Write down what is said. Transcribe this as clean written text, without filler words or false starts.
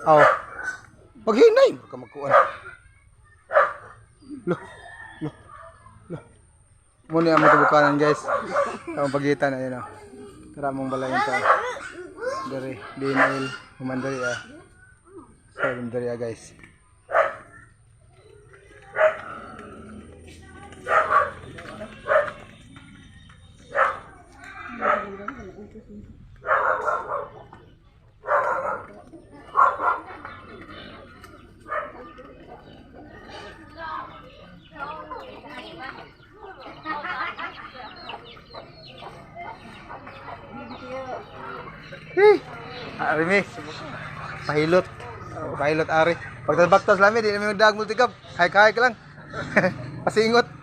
Aw. Paghinay ka magkuan. Lo. Lo. Lo. Muna ang matubukanan, guys. Ang pagitan ayun oh. Tara mong balay ta. Dere, DNL, human dere ah. So, dere ah, guys. Hey. Ari mi. Pahilot. Pahilot ari. Pagtabaktas lami di namin magdaag multikap. Hike-hike lang. Pasingot.